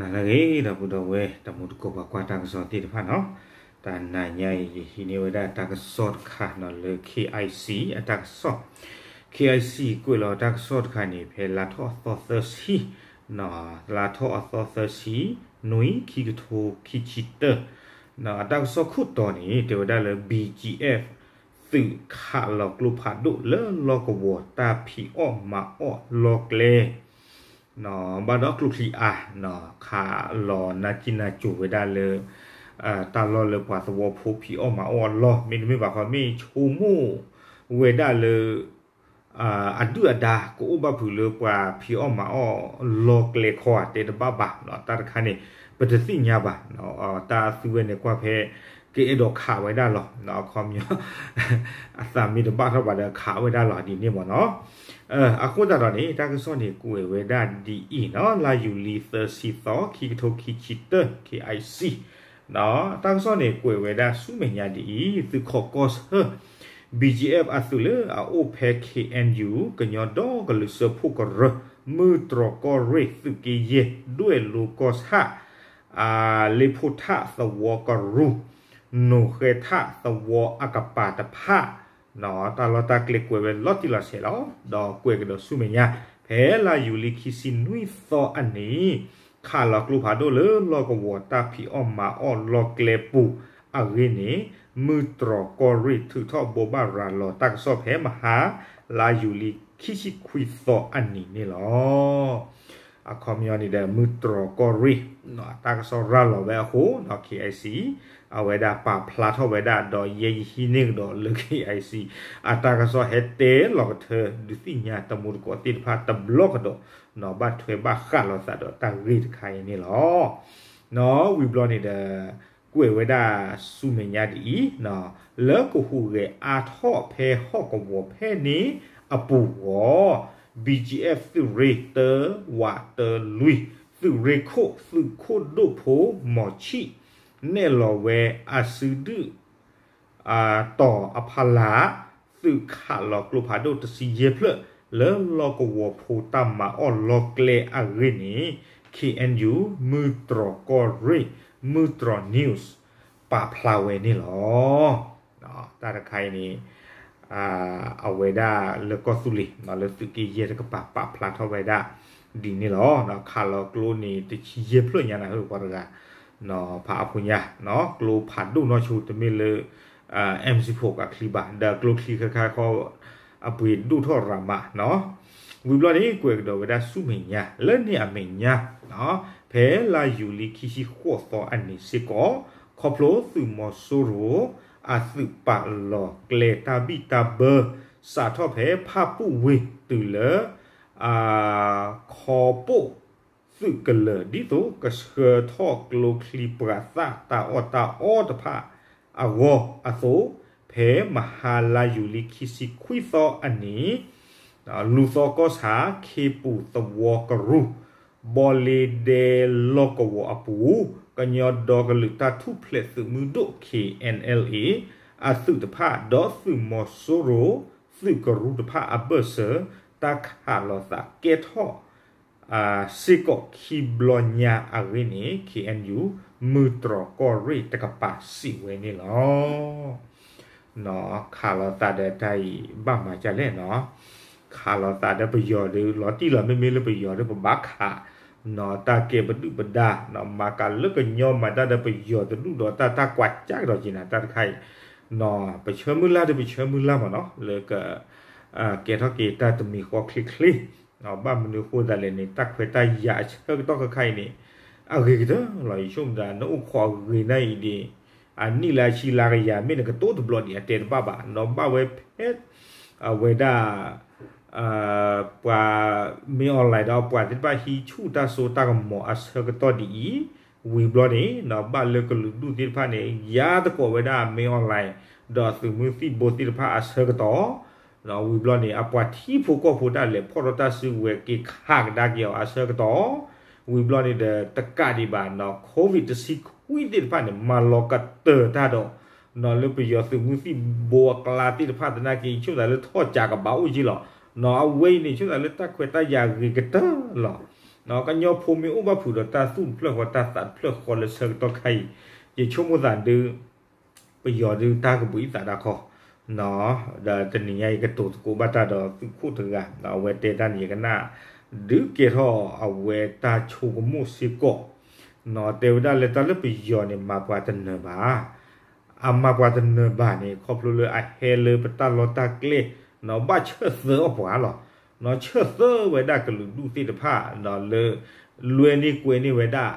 နၤလၢအဂ့ၤ ဒီပုၢ်ဒီဝဲၢ် တံၤသကိးပှၤကွၢ်တၢ်ကစီၣ်သ့ၣ်တဖၣ်နီၤ, တနၤညါအံၤ ယဟံးန့ၢ်ဝဲဒၣ်တၢ်ကစီၣ်တခါနီၤ လၢ KIC အတၢ်ကစီၣ်, KIC ကွဲးလီၤတၢ်ကစီၣ်တခါန့ၣ် ဖဲလါထီၣ်အသီသၢဆံ, လါထီၣ်အသီသၢဆံ နွံ ခံကထိခံဆံတၢ, အတၢ်ကစီၣ်ခိၣ်တီန့ၣ် တဲဝဲဒၣ်လၢ BGF သုးခးလီၤကျိဖးဒိၣ်လၢလီၢ်ကဝီၤတၢ်ဖံးအီၣ်မၤအီၣ်လီၢ်ကျဲ ဘၣ်ဒီးကျိချံအါ, ခးလီၤနၢ်ကံၣ်နၢ်ကိၤဝဲဒၣ်လၢ တၢ်လီၢ်လၢပှၤသဝီဖိဖံးအီၣ်မၤအီၣ်အလီၢ် မ့တမ့ၢ်ဘၣ်ခီ မ့ၢ်ဆိကမိၣ်ဝဲဒၣ်လၢ အဒုၣ်အဒါ ကအိၣ်ဘၣ်ဖုးလၢပှၤဖံးအီၣ်မၤအီၣ်လီၢ်ကျဲခီဧါ တဲတဘၣ်ဘၣ်, တၢ်တခါန့ၣ် ပတသ့ၣ်ညါဘၣ်, တၢ်သူဝဲန့ၣ်ကွၢ်ဖဲ ကအဲၣ်ဒိးခးဝဲဒၣ်လီၤ, အခီပညီ အသးမ့ၢ်တဘၣ်ထီၣ်ဘၣ်ဒီးခးဝဲဒၣ်လီၤဒ်န့ၣ်မ့ၢ်နီၤ, အဃိသတးဒီးန့ၣ် တၢ်ကစီၣ်န့ၣ်ကွဲးဝဲဒၣ်ဒ်အံၤနီၤ, လါယူၤလံသၢဆံသီ ခံကထိခံဆံတၢ KIC တၢ်ကစီၣ်န့ၣ်ကွဲးဝဲဒၣ်ဆူမဲာ်ညါဒ်အံၤ, သုးခိးကီၢ်ဆၢ BGF အသုးလၢအအိၣ်ဖဲ KNU ကညီဒီကလုာ်စၢဖှိၣ်ကရၢ, မုၢ်တြီၤကီၢ်ရ့ၣ် သုးက့ယဲၢ် ဒွဲၣ်လိကီၢ်ဆၣ်, လ့ဖိထၣ်သဝီကရူၢ်, နိၣ်ဃဲထၣ်သဝီအကပၤတဖၣ်, တၢ်လီၢ်တၢ်ကျဲကွဲးဝဲလီၤတံၢ်လီၤဆဲးလီၤ, ဒီးကွဲးကဒီးဆူမဲာ်ညါ, ဖဲလါယူၤလံခံဆံနွံသီအနံၤ, ခးလီၤကျိဖးဒိၣ်လၢလီၢ်ကဝီၤတၢ်ဖံးအီၣ်မၤအီၣ်လီၢ်ကျဲပူၤအဂ့ၢ်န့ၣ်, မုၢ်တြီၤကီၢ်ရ့ၣ်ထုးထီၣ်ဘိးဘၣ်ရၤလီၤတၢ်ကစီၣ်ဖဲမဟါ လါယူၤလံခံဆံခွံသီအနံၤန့ၣ်လီၤ. အခီပညီန့ၣ်ဒီး မုၢ်တြီၤကီၢ်ရ့ၣ် တၢ်ကစီၣ်ရၤလီၤဝဲအဃိ KIC အဝဲဒၣ်ပာ်ဖျါထီၣ်ဝဲဒၣ် ဒီးယဲယဟံးန့ၢ်ကဒီးလၢ KIC အတၢ်ကစီၣ်ဟဲတဲလီၤကထၢ ဒုးသ့ၣ်ညါတံၤသကိးသ့ၣ်တဖၣ်တဘျီကဒီး, ဘၣ်ထွဲဘၣ်ဃးလိာ်သးဒီးတၢ်ဂ့ၢ်တခါအံၤန့ၣ်လီၤ. ဝံၤဘျီန့ၣ်ဒီး ကွဲးဝဲဒၣ်ဆူမဲာ်ညါဒ်အံၤ, လၢကဟူးဂဲၤအါထီၣ်ဖဲဟီၣ်ကဝီၤဖဲန့ၣ်အပူၤအဂီၢ်, BGF သုးရ့ၣ်တၢ ဝးတၢ လွံၢ် သုးရ့ၣ်ခိၣ် သုးခိၣ်ဒိၣ်ဖိမီၤဆံၣ် နဲၣ်လီၤဝဲအစုဒုၣ် တီၤအဖီလာ် သုးခးလီၤကျိဖးဒိၣ်တဆံယဲၢ်ဖျၢၣ် လၢလီၢ်ကဝီၤဖိတၢ်မၤအီၣ်လီၢ်ကျဲအဂ့ၢ်န့ၣ် KNU မုၢ်တြီၤကီၢ်ရ့ၣ် မုၢ်တြီၤ news ပာ်ဖျါဝဲန့ၣ်လီၤ. တၢ်တခါအံၤန့ၣ် အဝဲဒၣ်လၢကီၢ်သူလ့ၤ လၢသုးက့ယဲၢ်တကပၤပာ်ဖျါထီၣ်ဝဲဒၣ်ဒ်န့ၣ်လီၤ. ခးလီၤကျိန့ၣ် တဆံယဲၢ်ဖျၢၣ်ညါနၤဟၢၣ်ပှၤတဂၤ ဖးအါဖိညါ ကျိဖးဒိၣ်နီၢ်ဆိ တမ့ၢ်လၢ MC ဖိကချံဘၣ် ဒီးကျိချံခဲခါခီ အပှ့ၤဒိၣ်ထီၣ်ရၤမးနီၤ. ဝံၤဘျီန့ၣ် ကွဲးကဒီးဝဲဒၣ်ဆူမဲာ်ညါ လၢန့ၣ်အမဲာ်ညါ ဖဲလါယူၤလံခံဆံဃိးသီအနံၤစ့ၢ်ကီး ခီဖျိသုးမီၤစိရိၤ အသုးပာ်လီၤကျဲတၢ်ဘံၣ်တၢ်ဘၢ စးထီၣ်ဖဲဖၣ်ပူၣ်ဝ့ၢ်တုၤလၢ ခီပိၣ်သုးကလၢၤ ဒ်သိးကဆှၢထီၣ်ကျိချံပှၤသၣ်တၢ်အီၣ်တၢ်အီတဖၣ်အဂီၢ်အသိး, ဖဲမဟါလါယူၤလံခံဆံခွံသီအနံၤ လူၤသီကီၢ်ဆၣ် ခ့ပူၤသဝီကရူၢ် ဘီလ့ဒဲလီၢ်ကဝီၤအပူၤ ကညီဒီကလုာ်တၢ်ထူၣ်ဖျဲးသုးမုၢ်ဒိၣ် KNLA အသုးတဖၣ် ဒီးသုးမီၤစိရိၤ သုးကရူၢ်တဖၣ်အဘၢၣ်စၢၤ တၢ်ခးလီၤသးကဲထီၣ် စ့ၢ်ကီးခံဘျီညါအဂ့ၢ်န့ၣ် KNU မုၢ်တြီၤကီၢ်ရ့ၣ်တကပၤစံးဝဲန့ၣ်လီၤ. ခးလီၤသးဒီးတၢ်အံၤဘၣ်မၤဒ်လဲၣ်နီၤ, ခးလီၤသးဒီးပယီၤဒီး လီၤတံၢ်လီၤ မ့မ့ၢ်လၢပယီၤဒီး ပဘၣ်ခးနီၤ တၢ်ကဲပဒုၣ်ပဒါနီၤ မၤကၤလၢကညီမၤတၢ်ဒီးပယီၤတဒူၣ်ဒီးတၢ် တၢ်ကွၢ်ကၢကဒီးက့ၤနၤ တၢ်တခါအံၤနီၤ ပဆၢမုၢ်လၢ်ဒီးပဆၢမုၢ်လၢ်မးနီၤ လၢက ကဲထီၣ်က့ၤတၢ်တမံၤဃီချ့ချ့ ဘၣ်မနုၤအဃိသတးလဲၣ်န့ၣ် တၢ်ခွဲးတၢ်ယာ်အဆၢကတီၢ်ခဲခါအံၤန့ၣ် အဂ့ၤကတၢၢ်လီၤ. ယဆိကမိၣ်သး နအိၣ်ခိးအဂ့ၤနၤအံၤဒ် အနံၣ်လၢအဆံလၢကယၤ မ့ၢ်နကတိၤတဘျီဒံး အတဲတဘၣ်ဘၣ်နီၤ ဘၣ်ဝဲဖဲ အဝဲဒၣ် ပှၤမ့ၢ် online ဒီး ပှၤသ့ၣ်တဖၣ်ဟံးဆူၣ်တၢ်စိတၢ်ကမီၤအဆၢကတီၢ်ဒ်အံၤ, ဝံၤဘျီန့ၣ် ဘၣ်လၢကလုာ်ဒူၣ်သ့ၣ်တဖၣ်န့ၣ် ယါသကိးဝဲဒၣ်မ့ၢ် online ဒီးသုးမုၢ်သံၣ်ဘိသ့ၣ်တဖၣ်အဆၢကတီၢ် ဝံၤဘျီန့ၣ် အပှၤထံဖိကီၢ်ဖိတၢ်လဲၤဖီၣ်ထီၣ်တၢ်စုကဝဲၤက့ၤခးကဒါက့ၤအီၤအဆၢကတီၢ်, ဝံၤဘျီန့ၣ်ဒီး တကးဒံးဘၣ်နီၤ COVID တဆံခွံသ့ၣ်တဖၣ်န့ၣ် မၤလီၤကတၢၢ်တၢ်ဒီး နီၤလၢပယီၤသုးမုၢ်သံၣ်ဘိအကျါသ့ၣ်တဖၣ်သနာ်က့ ဆိကမိၣ်သးလၢထီၣ်ကးကဘၣ်အိၣ်က့ၤလီၤ. နီၤအဝဲအံၤန့ၣ် ဆိကမိၣ်သးလၢတၢ်ခွဲးတၢ်ယာ်ဂ့ၤကတၢၢ်လီၤ. ကညီဖိမ့ၢ်အိၣ်ဘၣ်ဖုးဒီးတၢ်သူၣ်တဖျၢၣ်ဃီ တၢ်သးတဖျၢၣ်ဃီလၢဆၢကတီၢ်ခါအံၤ, ယဆိကမိၣ်သးဒုး ပယီၤဒုးတၢ်ကဘှံးသးဒၣ်ခီ, ဒီးတနံၤညါအံၤကတိၤသကိးဘၣ်တၢ်ဒီးသုးခိၣ်တဂၤ အဝဲတဲတၢ်န့ၣ် ယကနၣ်ဒုးကဲထီၣ်အဝဲတၢ်ဆိကမိၣ်စ့ၢ်ကီး, တဲဝဲဒၣ်လၢတၢ်လၢပယီၤန့ၣ် မၤပှၤတနၢၤဘၣ် အမၤပှၤတနၢၤဘၣ်န့ၣ် ခီဖျိလၢအဟဲလၢပတၢ်လီၢ်တၢ်ကျဲ ဘၣ်ဆၢၣ်သၢအီၣ်ပှၤလီၤ. ဆၢၣ်သၢဝဲဒၣ်ကလုာ်ဒူၣ်သ့ၣ်တဖၣ် လၢ လွဲန့ၢ်ကွဲန့ၢ်ဝဲဒၣ်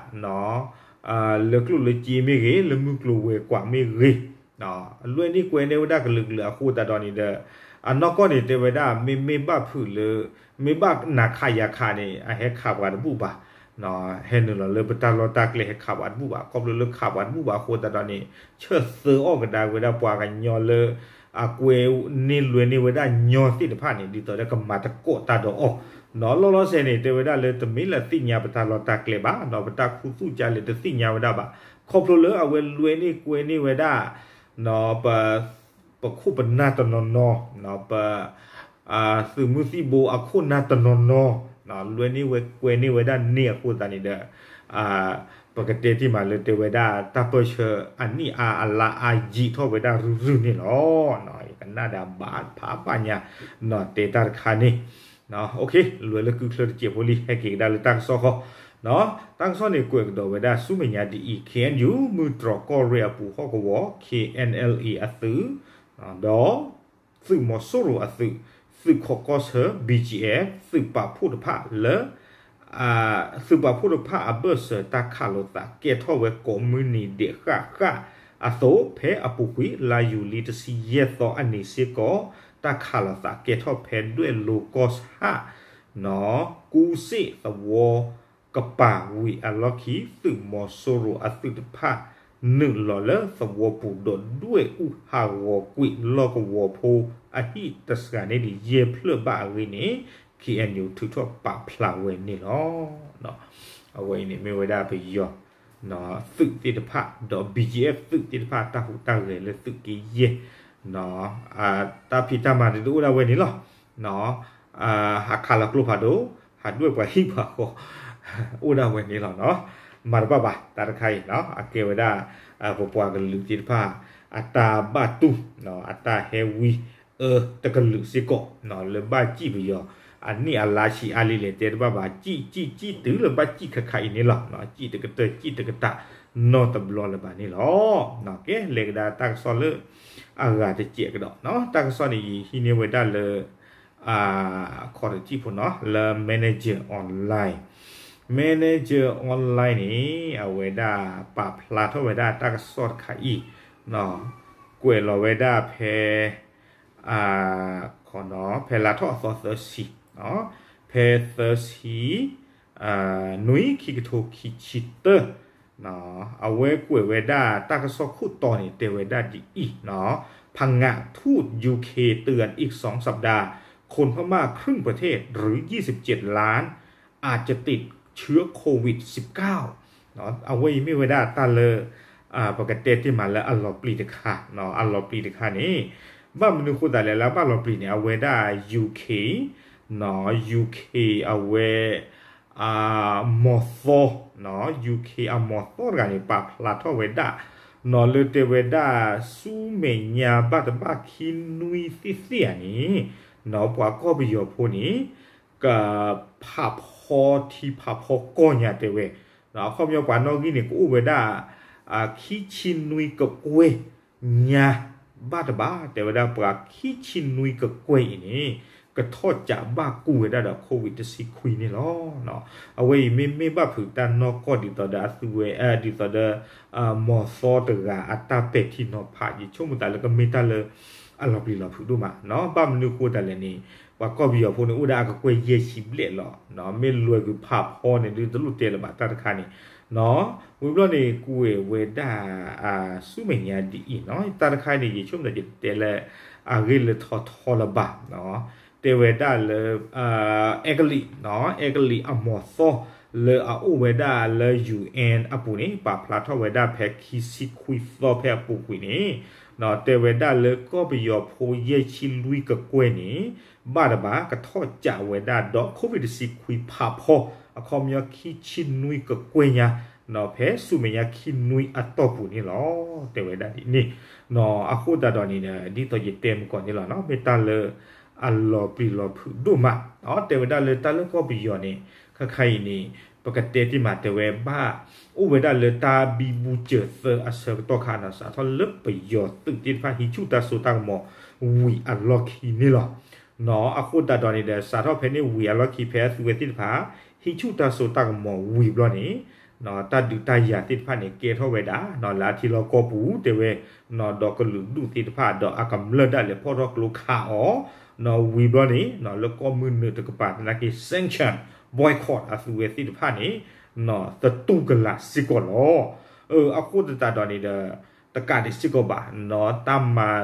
လၢကျိၣ်လၢစ့မ့ၢ်ဂ့ၤ လၢမုၢ်ကျိၤဝဲၤကွာ်မ့ၢ်ဂ့ၤ လွဲန့ၢ်ကွဲန့ၢ်ဝဲဒၣ်ကလုာ်ကလုာ်အဃိသတးဒီးန့ၣ်ဒီး အနီၢ်ကီၢ်န့ၣ်တဲဝဲဒၣ် မ့မ့ၢ်ဘၣ်ဖုးလၢ မ့ၢ်ဘၣ်နၤခးယၤခးန့ၣ် အဟဲခးပှၤတဘူၣ်ဘၣ် ဟဲနုာ်လီၤလၢပတၢ်လီၢ်တၢ်ကျဲဟဲခးပှၤတဘူၣ်ဘၣ်. ခီဖျိလၢခးပှၤတဘူၣ်ဘၣ်အဃိသတးဒီးန့ၣ် ဆၢၣ်သၢအီၣ်ကဒါဝဲဒၣ်ပှၤကညီလၢ အကွဲန့ၢ်လွဲန့ၢ်ဝဲဒၣ်ညီသ့ၣ်တဖၣ်န့ၣ် ဒ်သိးဒီးကမၤသကိးတၢ်ဒီးအီၤ လီၤလီၤဆဲးန့ၣ် တဲဝဲဒၣ်လၢတမ့ၢ်လၢသ့ၣ်ညါပတၢ်လီၢ်တၢ်ကျဲဘၣ် ဒီးပတၢ်ခူသူၣ်ကလဲာ်တသ့ၣ်ညါဝဲဒၣ်ဘၣ်. ခီဖျိလၢအဝဲလွဲန့ၢ်ကွဲန့ၢ်ဝဲဒၣ် ပခိၣ်ပနၢ်တနီၤနီၤ ပ သုးမုၢ်သံၣ်ဘိအခိၣ်နၢ်တနီၤနီၤ လွဲန့ၢ်ဝဲကွဲန့ၢ်ဝဲဒၣ်န့ၢ်အဃိသတးန့ၣ်ဒီး ပကတဲတ့ၢ်မးလၢတဲဝဲဒၣ် တၢ်ပၢၢ်ဆၢအနံၣ်အါအလါအါယံာ်ထီၣ်ဝဲဒၣ်ရုၢ်ရုၢ်န့ၣ်လီၤ. ယကနၣ်ဒၣ်ဘၣ်ဖးဘၣ်ညါ တဲတၢ်တခါန့ၣ် လွဲလၢကုချၢတစဲးဖိလံ ဟဲက့ၤကဒါလၢတၢ်ကစီၣ်ဃီ တၢ်ကစီၣ်န့ၣ်ကွဲးကဒီးဝဲဒၣ်ဆူမဲာ်ညါဒ်အံၤ ခ့ၣ်အဲၣ်ယူၣ် မုၢ်တြီၤကီၢ်ရ့ၣ်အပူၤဟီၣ်ကဝီၤ ခ့ၣ်အဲၣ်အဲၣ်လ်အ့အသုး ဒီး သုးမီၤစိရိၤအသုး သုးခိးကီၢ်ဆၢ ဘီကၠံအ့ သုးပာ်ဖှိၣ်တဖၣ်လၢ သုးပာ်ဖှိၣ်တဖၣ်အဘၢၣ်စၢၤတၢ်ခးလိာ်သး ကဲထီၣ်ဝဲကိးမုၢ်နံၤဒဲးဃၣ်ဃၣ်အသိး ဖဲအပူၤကွံာ် လါယူၤလံတဆံယဲၢ်သီအနံၤစ့ၢ်ကီး တၢ်ခးလိာ်သးကဲထီၣ်ဖဲဒွဲၣ်လိၤကီၢ်ဆၣ် ကူစ့ၣ်သဝီ ကပၤဝံၤအလီၢ်ခံ သုးမီၤစိရိၤအသုးတဖၣ် နုာ်လီၤလၢသဝီပူၤဒီးဒွဲၣ်အူဟးဂီၤကွံာ် လီၢ်ကဝီၤဖိအဟံၣ်တစှၤန့ၢ်ဒံးယဲၢ်ဖျၢၣ်ဘၣ်အဂ့ၢ်န့ၣ် ခ့ၣ်အဲၣ်ယူၣ် ထုးထီၣ်ပာ်ဖျါဝဲန့ၣ်လီၤ. အဝဲအံၤန့ၣ်မ့ၢ်ဝဲဒၣ်ပယီၤ သုးသ့ၣ်တဖၣ် ဒီး ဘီကၠံအ့ သုးသ့ၣ်တဖၣ် တၢ်ဟူးတၢ်ဂဲၤလၢသုးက့ယဲၢ် တၢ်ဖံးတၢ်မၤန့ၣ်တအိၣ်ဒၣ်ဝဲန့ၣ်လီၤ. ဟးခးလီၤကျိဖးဒိၣ် ဟးဒွဲၣ်ပှၤဟံၣ်ပှၤဃီ အိၣ်ဒၣ်ဝဲန့ၣ်လီၤ. မၤတဘၣ်ဘၣ် တၢ်တခါအံၤ အကဲဝဲဒၣ် ပပှၤကလုာ်သ့ၣ်တဖၣ် အတၢ်ဘၣ်တူၢ် အတၢ်ဟဲဝံအၢတကလုာ်စ့ၢ်ကီး လၢဘၣ်စံၣ်ပယီၤ အနံၣ်အလါဆံးအါလံလဲၣ် တဲတဘၣ်ဘၣ် စံၣ်စံၣ်စံၣ်တုၤလၢဘၣ်စံၣ်ခါခါအံၤန့ၣ်လီၤ. စံၣ်တကတၢၢ်စံၣ်တကတၢၢ် နီတဘျီလၢၤဘၣ်န့ၣ်လီၤ. ကဲ လဲၤကဒါတၢ်ကစီၣ်လၢ အဂၤတစဲးကဒီး တၢ်ကစီၣ်န့ၣ် ယဟံးန့ၢ်ဝဲဒၣ်လၢ ခီၣ်တထံၣ်ဖိနီၤ လၢ Manager Online, Manager Online န့ၣ် အဝဲဒၣ်ပာ်ဖျါထီၣ်ဝဲဒၣ်တၢ်ကစီၣ်တခါအံၤ ကွဲးလီၤဝဲဒၣ်ဖဲ ဖဲလါထီၣ်အသီသၢဆံ ဖဲသၢဆံ နွံ ခံကထိခံဆံတၢ အဝဲကွဲးဝဲဒၣ်တၢ်ကစီၣ်ခိၣ်တီန့ၣ် တဲဝဲဒၣ်ဒ်အံၤ, พังงะ ทูต ยูเค เตือนอีกสองสัปดาห์ คนพม่าครึ่งประเทศหรือ ยี่สิบเจ็ดล้าน อาจจะติดเชื้อโควิดสิบเก้า အဝဲအံၤမ့ၢ်ဝဲဒၣ်တၢ်လၢ ပကတဲတ့ၢ်မးလၢအလီၤပျံၤတခါ, အလီၤပျံၤတခါန့ၣ် ဘၣ်မနုၤဃိသတးလဲၣ်လၢဘၣ်လီၤပျံၤန့ၣ် အဝဲဒၣ် UK, UK အဝဲ မီၤသီ, UK အမီၤသီတဂၤန့ၣ် ပာ်ဖျါထီၣ်ဝဲဒၣ် နီၤလၢတဲဝဲဒၣ် ဆူမဲာ်ညါဘၣ်တဘၣ်ခံနွံသ့ၣ်သ့ၣ်ဧါန့ၣ် နီၤပှၤကီၢ်ပယီၤဖိန့ၣ် ကဖးဖီထံဖးဖီကီၢ်ညါတဲဝဲ, အခီပညီပှၤနီၣ်ဂံၢ်န့ၣ် ကအိၣ်ဝဲဒၣ် ခံဆံနွံကကွဲၢ်ညါ ဘၣ်တဘၣ် တဲဝဲဒၣ်ပှၤခံဆံနွံကကွဲၢ်အံၤန့ၣ် ကထီၣ်ကးဘၣ်ကူဝဲဒၣ်ဒီး COVID တဆံခွံန့ၣ်လီၤ. အဝဲအံၤမ့မ့ၢ်ဘၣ်ဖုးတၢ်နီၢ်ကီၢ်ဒ်သိးဒီးအသုဝဲ ဒ်သိးဒီး မီၤသီတဂၤအတၢ်ပဲာ်ထံနီၤဖး ယဆိကမိၣ်သးလၢကမ့ၢ်တၢ်လၢ အလီၤပျံၤလီၤဖုးဒိၣ်မး, ဘၣ်မနုၤဃိသတးလဲၣ်န့ၣ် ပှၤကီၢ်ပယီၤဖိန့ၣ် အိၣ်ဒၣ်အကကွဲၢ်ယဲၢ်ဆံဘျဲၣ်လီၤ, မ့ၢ်လွဲၤကွံာ်ဖးဖီန့ၣ် ဒုးတလိၣ်တဲလၢၤဘၣ်တၢ်တခါန့ၣ်, ဝံၤဘျီန့ၣ် ကွဲးဝဲဒၣ် ဆူမဲာ်ညါဒ်အံၤနီၤ တၢ်တခါန့ၣ် ယဆိကမိၣ်သးယတဲလၢ အဂ့ၢ်လၢထီထီလၢၤဘၣ်, တဲဝဲဒၣ်လၢ အဲကလံး, အဲကလံးအမီၤသီ လၢအအိၣ်ဝဲဒၣ်လၢ ယူႇအၣ်အပူၤန့ၣ် ပာ်ဖျါထီၣ်ဝဲဒၣ်ဖဲခံဆံခွံသီဖဲအပူၤကွံာ်န့ၣ် တဲဝဲဒၣ်လၢကီၢ်ပယီၤဖိယဲၢ်ဆံလွံၢ်ကကွဲၢ်န့ၣ် ဘၣ်တဘၣ်ကထီၣ်ကးဝဲဒၣ်ဒီး COVID တဆံခွံဖးဖီ အခီပညီခံဆံနွံကကွဲၢ်ညါ ဖဲဆူမဲာ်ညါခံနွံအတီၢ်ပူၤန့ၣ်လီၤ. တဲဝဲဒၣ်ဒ်န့ၣ် အဃိသတးဒီးန့ၣ်ဒီး ဒ်သိးယတဲမုၢ်ကီၢ်န့ၣ်လီၤနီၤ မ့ၢ်တၢ်လၢအလီၤပျံၤလီၤဖုးဒိၣ်မး တဲဝဲဒၣ်လၢတၢ်လၢကီၢ်ပယီၤန့ၣ် ခါခါအံၤန့ၣ် ပကတဲတ့ၢ်မး တဲဝဲဘၣ် အိၣ်ဝဲဒၣ်လၢတၢ်ဘံဘူစၢၤသၢအဆၢကတီၢ်ခါနီၤ စးထီၣ်လၢပယီၤသုးသ့ၣ်တဖၣ် ဟံးဆူၣ်တၢ်စိတၢ်ကမီၤဝံၤအလီၢ်ခံန့ၣ်လီၤ. အဃိသတးဒီးန့ၣ်ဒီး စးထီၣ်ဖဲန့ၣ်ဝံၤအလီၢ်ခံ ဖဲအသုးဝဲသ့ၣ်တဖၣ် ဟံးဆူၣ်တၢ်စိတၢ်ကမီၤဝံၤဘျီန့ၣ် တၢ်ဒုးတၢ်ယၤသ့ၣ်တဖၣ်န့ၣ် ကဲထီၣ်ဝဲဒၣ် လၢအထံလီၢ်ကီၢ်ပူၤ တဲဝဲ ဒီးကလုာ်ဒူၣ်သ့ၣ်တဖၣ် ဒီးအကမျၢၢ်ဒၣ်လဲာ်ဖီၣ်ထီၣ်ကျိခးအီၤ ဝံၤဘျီန့ၣ် လၢကီၢ်မုၢ်နုာ်တကပၤသနာ်က့ sanction boycott အသုးဝဲသ့ၣ်တဖၣ်န့ၣ် သတူၢ်ကလာ်စ့ၢ်ကီးလီၤ. အဃိသတးဒီးန့ၣ်ဒီး တကးဒံးစ့ၢ်ကီးဘၣ် တၢ်မၤ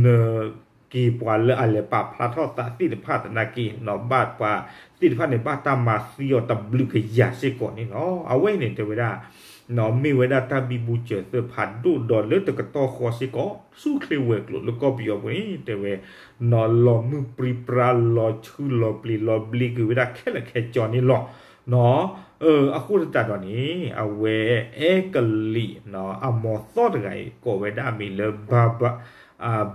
နၢၤ က့ၤပှၤလၢအလဲၤပာ်ဖျါထီၣ်သးသ့ၣ်တဖၣ်သနာ်က့ ဘၣ်ပှၤသ့ၣ်တဖၣ်န့ၣ် ဘၣ်တၢ်မၤသံအီၤတဘျုးကယၤစ့ၢ်ကီးန့ၣ်လီၤ. အဝဲန့ၣ်တဲဝဲဒၣ် မ့ၢ်ဝဲဒၣ်တၢ်ဘံဘူစၢၤသၢဖးဒိၣ်ဒီးလၢတကတီၢ်ဃီစ့ၢ်ကီး ဆူၣ်ချ့ဝဲၤကျိၤလၢကီၢ်ပယီၤပူၤန့ၣ် တဲဝဲ လီၤမုၢ်ပြံပြါလီၤဆူလီၤပျံၤလီၤဘျ့ကွံာ်ဝဲဒၣ်ခဲလၢာ်ခဲဆ့န့ၣ်လီၤ. အဃိသတးဒီးန့ၣ် အဝဲအဲကလံး အမီၤသီတဂၤအံၤ ကိးဝဲဒၣ်အမံၤလၢ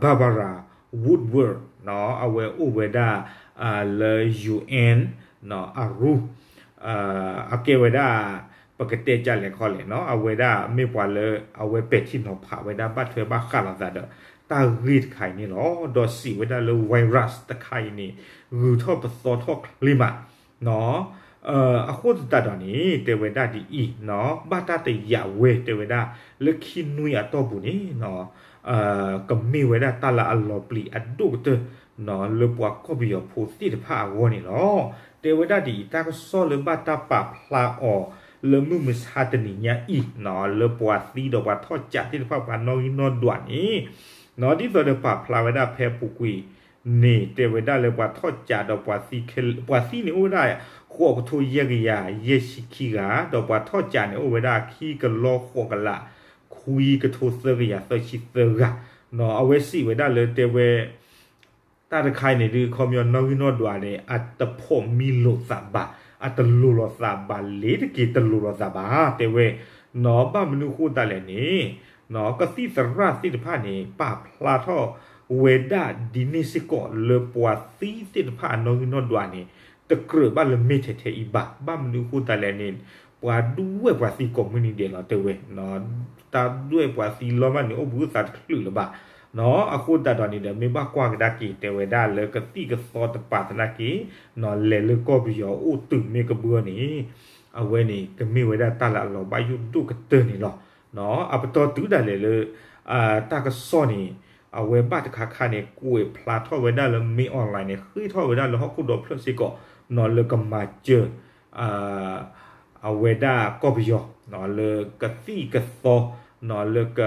Barbara Woodward အဝဲအိၣ်ဝဲဒၣ် လၢ ယူႇအၣ် အရူ အကဲဝဲဒၣ် ပကတဲကလဲၣ်ခီလဲၣ် အဝဲဒၣ်မ့ၢ်ပှၤလၢ အဝဲပဲာ်ထံနီၤဖးဝဲဒၣ်ဘၣ်ထွဲဘၣ်ဃးလိာ်သးဒီး တၢ်ဂ့ၢ်တခါအံၤန့ၣ်လီၤ. ဒီးစံးဝဲဒၣ်လၢ virus တခါအံၤန့ၣ် ဂုၤထီၣ်ပသီထီၣ်ချ့မး အဃိသတးဒီးန့ၣ် တဲဝဲဒၣ်ဒ်အံၤ ဘၣ်တၢ်တယာ်ဝဲ တဲဝဲဒၣ် လၢခံနွံအတီၢ်ပူၤန့ၣ် ကမ့ၢ်ဝဲဒၣ်တၢ်လၢအလီၤပျံၤအဒိၣ်ကတၢၢ် လၢပှၤကီၢ်ပယီၤဖိသ့ၣ်တဖၣ်အဂီၢ်န့ၣ်လီၤ. တဲဝဲဒၣ်ဒ်အံၤ တၢ်ကစီၣ်လၢဘၣ်တၢ်ပာ်ဖျါအီၤ လၢမုၢ်မဆါတနံၤညါအံၤ လၢပှၤသံဒီးပှၤထီၣ်ကးသ့ၣ်တဖၣ် ပှၤနီၣ်ဂံၢ်နီၣ်ဒွးန့ၣ် ဒ်သိးဒီးပာ်ဖျါဝဲဒၣ်ဖဲအပူၤကွံာ်န့ၣ် တဲဝဲဒၣ်လၢပှၤထီၣ်ကးဒီးပှၤသံခဲလၢာ် ပှၤသံန့ၣ်အိၣ်ဝဲဒၣ် ဃိးကထိယဲၢ်ကယၤယဲၢ်ဆံခံဂၤ ဒီးပှၤထီၣ်ကးန့ၣ်အိၣ်ဝဲဒၣ်ခံကလီဃိးကလး ခွံကထိသၢကယၤသၢဆံသၢဂၤ အဝဲစံးဝဲဒၣ်လၢတဲဝဲ တၢ်တခါအံၤန့ၣ်ဒုး ခီပညီနီၣ်ဂံၢ်နီၣ်ဒွးန့ၣ် အတဖိးမံလိာ်သးဘၣ် အတလိၤလိာ်သးဘၣ် လ့ၤတက့ၤတလိၤလိာ်သးဘၣ် တဲဝဲ ဘၣ်မနုၤဃိသတးလဲၣ်န့ၣ် ကသံၣ်သရၣ်သ့ၣ်တဖၣ်န့ၣ် ပာ်ဖျါထီၣ်ဝဲဒၣ်ဒ်န့ၣ်စ့ၢ်ကီး လၢပှၤသံသ့ၣ်တဖၣ်အနီၣ်ဂံၢ်နီၣ်ဒွးန့ၣ် တကြၢးဘၣ်လၢမ့ၢ်ထဲထဲအံၤဘၣ် ဘၣ်မနုၤဃိသတးလဲၣ်န့ၣ် ပှၤဒွဲၣ်ပှၤသံကိးမုၢ်နံၤဒဲးလီၤ တဲဝဲ တၢ်ဒွဲၣ်ပှၤသံလီၤမၢ်န့ၣ် အိၣ်ဘှံးအိၣ်သါတချုးလၢၤဘၣ် အဃိသတးဒီးန့ၣ်ဒီး မ့ၢ်ဘၣ်ကွၢ်ကဒါက့ၤ တဲဝဲဒၣ်လၢကသံၣ်ကသီတပၤသနာ်က့ လဲၤလၢကီၢ်ပယီၤအိၣ်တုၤမ့ၢ်ကဘၢန့ၣ် အဝဲန့ၣ် ကမ့ၢ်ဝဲဒၣ်တၢ်လၢအလီၤဘၣ်ယိၣ်ဒိၣ်ကတၢၢ်န့ၣ်လီၤ. အပတီၢ်တုၤဒၣ်လဲာ်လၢ တၢ်ကစီၣ်န့ၣ် အဝဲဘၣ်တခါခါန့ၣ် ကွဲးဖျါထီၣ်ဝဲဒၣ်လၢ မင်းအောင်လှိုင် န့ၣ် ဃ့ထီၣ်ဝဲဒၣ်လၢဟီၣ်ခိၣ်ဒီဖျၢၣ်စ့ၢ်ကီး လၢကမၤစၢၤ အဝဲဒၣ်ကီၢ်ပယီၤ လၢကသံၣ်ကသီ လၢက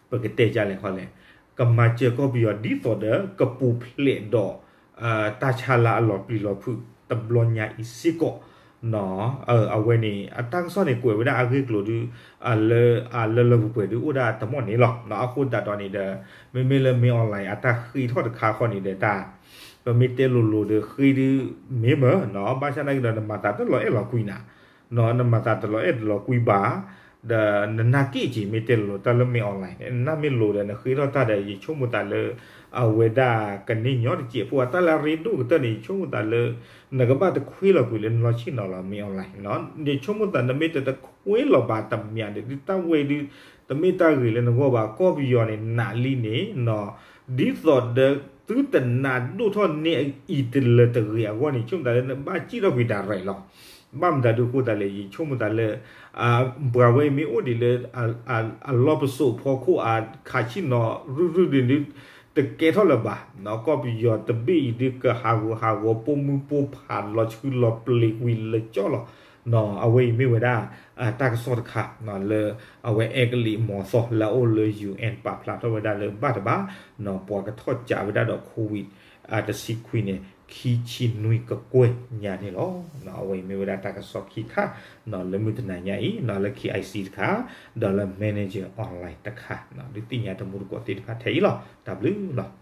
ပကတဲဒ်လဲၣ်ခီလဲၣ် ကမၤစၢၤကီၢ်ပယီၤ ဒ်သိးဒီးကပူၤဖျဲးဒီး တၢ်ဆါလၢအလီၤပျံၤလီၤဖုးတဘျီညါအံၤစ့ၢ်ကီး အဝဲန့ၣ် အတၢ်ကစီၣ်န့ၣ် ကွဲးဝဲဒၣ်အဂ့ၢ်အကျိၤဒုး လၢအလၢလၢပှဲၤပှဲၤဒုးအိၣ်ဒၣ်တမီၢ်န့ၣ်လီၤ. အဃိသတးဒီးန့ၣ်ဒီး မ့မ့ၢ်လၢ မင်းအောင်လှိုင် အတၢ်ဃ့ထီၣ်တခါဃီန့ၣ်ဒီးတၢ် ပမ့ၢ်တဲလိၤလိၤဒီးဃ့ဒုးမ့ၢ်မၢ် ဘၣ်ဆၣ်သနာ်က့ဒီး နမၤသးတလီၤအဲၣ်လီၤကွံနၤ နမၤသးတလီၤအဲၣ်တလီၤကွံဘၣ် ဒီးနနာ်က့ၢ်က့ၤ မ့ၢ်တဲလိၤလိၤတၢ်လၢ မင်းအောင်လှိုင် န့ၣ် နမ့ၢ်လိၤဒီးနဃ့ထီၣ်တၢ်ဒီး ယဆိကမိၣ်သးလၢ အဝဲဒၣ်ကန့ၢ်ညီတစဲးဖိ အတၢ်လၢအရ့ဒိၣ်ကတၢၢ်န့ၣ် ယဆိကမိၣ်သးလၢ နကဘၣ်တခွ့လီၤကွံာ်လၢနလီၢ်ဆ့ၣ်နီၤလီၤ မင်းအောင်လှိုင် ယဆိကမိၣ်သး နမ့ၢ်တတခွ့လီၤဘၣ်တမံၤဒီး တၢ်ဝဲဒုး တမ့ၢ်တၢ်ဂ့ၤလၢနဂီၢ်ဘၣ် ကီၢ်ပယီၤန့ၣ် နးလံန့ၣ် ဒ်သိးဒီးသုတနးဒိၣ်ထီၣ်န့ၢ်အံၤတလၢတဂ့ၤအဂီၢ်န့ၣ် ဆိကမိၣ်သးလၢနဘၣ်စံၣ်ထီၣ်ကွံာ်ဒၣ်ရဲၣ်လီၤ. ဘၣ်မတၤဒုးအဃိသတးလဲၣ် ယဆိကမိၣ်သးလၢ ပှၤဝဲအံၤမ့ၢ်အိၣ်ဒံးလၢ အလီၢ်ပစိာ်ဖီခိၣ်အခးဆ့ၣ်နီၤရုၢ်ရုၢ်ဒ်န့ၣ် တကဲထီၣ်လၢၤဘၣ် ကီၢ်ပယီၤတဘ့ၣ်အံၤဒုးကဟးဂီၤဟးဂီၤပိာ်မုၣ်ပိာ်ဖးလီၤဆှုလီၤပျံၤကွံာ်လၢကၠီလီၤ. အဝဲအံၤမ့ၢ်ဝဲဒၣ် တၢ်ကစီၣ်တခါ လၢအဝဲအဲကလံးမီၤသီလၢအအိၣ်လၢ ယူႇအၣ် ပာ်ဖျါထီၣ်ဝဲဒၣ်လၢဘၣ်တဘၣ် ပှၤကထီၣ်ကးဝဲဒၣ်ဒီး COVID အတဆံခွံန့ၣ် ခံဆံနွံကကွဲၢ်ညါန့ၣ်လီၤ. အဝဲအံၤမ့ၢ်ဝဲဒၣ်တၢ်ကစီၣ်ခံခါ လၢမုၢ်တနၤညါအံၤ လၢ K I C တခါ ဒီးလၢ Manager Online တခါ ဒုးသ့ၣ်ညါတမူတကိးသ့ၣ်တဖၣ်ထဲအံၤလီၤ. တၢ်ဘျုးလီၤ.